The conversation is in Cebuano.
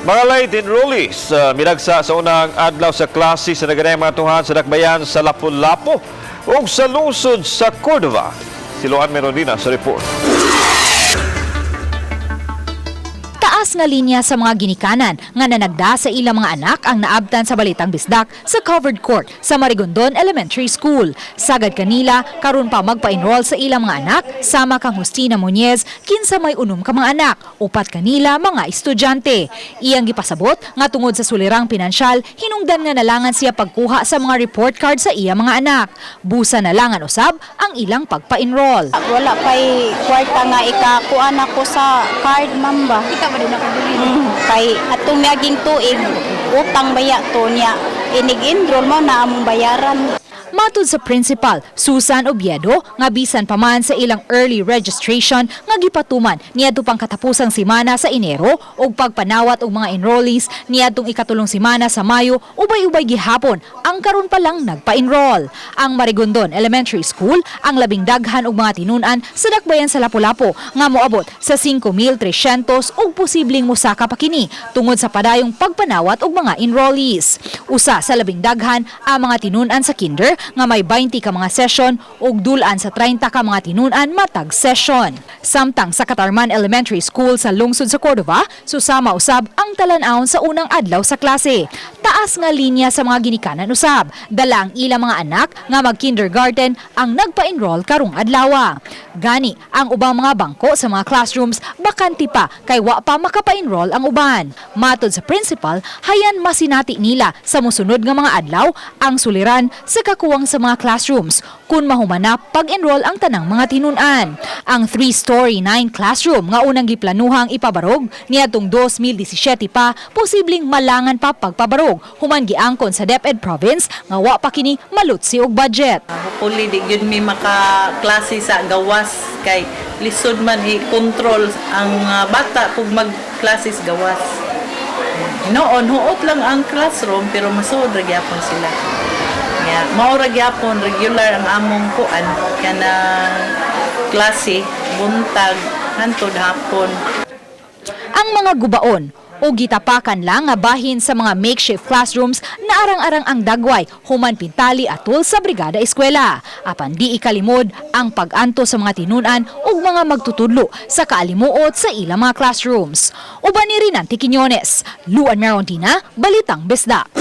Mga late enrollees, midagsa sa unang adlaw sa klase sa naganayang mga tungahan sa dakbayan sa Lapu-Lapu ug sa lungsod sa Cordova. Si Luan Merondina sa report. Taas nga linya sa mga ginikanan nga nanagda sa ilang mga anak ang naabtan sa Balitang Bisdak sa covered court sa Marigondon Elementary School. Sagad kanila, karon pa magpa-enroll sa ilang mga anak sama kang Justina Muñez, kinsa may 6 ka mga anak, 4 kanila mga estudyante. Iyang gipasabot nga tungod sa sulirang pinansyal, hinungdan nga nalangan siya pagkuha sa mga report card sa iya mga anak. Busa nalangan usab ang ilang pagpa-enroll. Wala pa'y kwarta nga ikakuan ako sa card, ma'am ba. Ikaw ba din ako? Kay atong miaging tuig, utang baya to niya. Inig-enroll mo na among bayaran. Matud sa principal, Susan Oviedo, nga bisan pa man sa ilang early registration nga gipatuman niadto pang katapusang simana sa Enero ug pagpanawat og mga enrollees niadtong ikatulong simana sa Mayo, ubay-ubay gihapon ang karon pa lang nagpa-enroll. Ang Marigondon Elementary School ang labing daghan og mga tinun-an sa dakbayan sa Lapu-Lapu nga moabot sa 5,300 ug posibleng mosaka pa kini tungod sa padayong pagpanawat og mga enrollees. Usa sa labing daghan ang mga tinun-an sa kinder nga may 20 ka mga session ug dul-an sa 30 ka mga tinun-an matag session. Samtang sa Katarman Elementary School sa lungsod sa Cordova, susama usab ang talan-awon sa unang adlaw sa klase. Taas nga linya sa mga ginikanan usab, dala ang ilang mga anak nga mag-kindergarten ang nagpa-enroll karong adlawa. Gani, ang ubang mga bangko sa mga classrooms bakante pa kay wa pa makapa-enroll ang uban. Matod sa principal, hayan masinati nila sa musunod nga mga adlaw ang suliran sa kakuwang sa mga classrooms kung mahumana pag-enroll ang tanang mga tinun-an. Ang 3-story 9 classroom nga unang giplanuhang ipabarog niadtong 2017 pa, posibleng malangan pa pagpabarog human giangkon sa DepEd Province nga wa pa kini malutsi og budget. Hopefully di gyud mi makaklase sa gawas kay lisod man i-control ang bata kung magklase sa gawas. Noon huot lang ang classroom pero masuod ra gyapon sila. Ya, mao ra gyapon regular ang among kuan kanang klase buntag hantod hapon. Ang mga gubaon o gitapakan lang nga bahin sa mga makeshift classrooms na arang-arang ang dagway human pintali atol sa brigada eskwela. Apan di ikalimod ang pag-anto sa mga tinun-an ug mga magtutudlo sa kaalimuot sa ilang mga classrooms. Uban ni Rinanti Quiñones, Luan Merontina, Balitang Bisdak.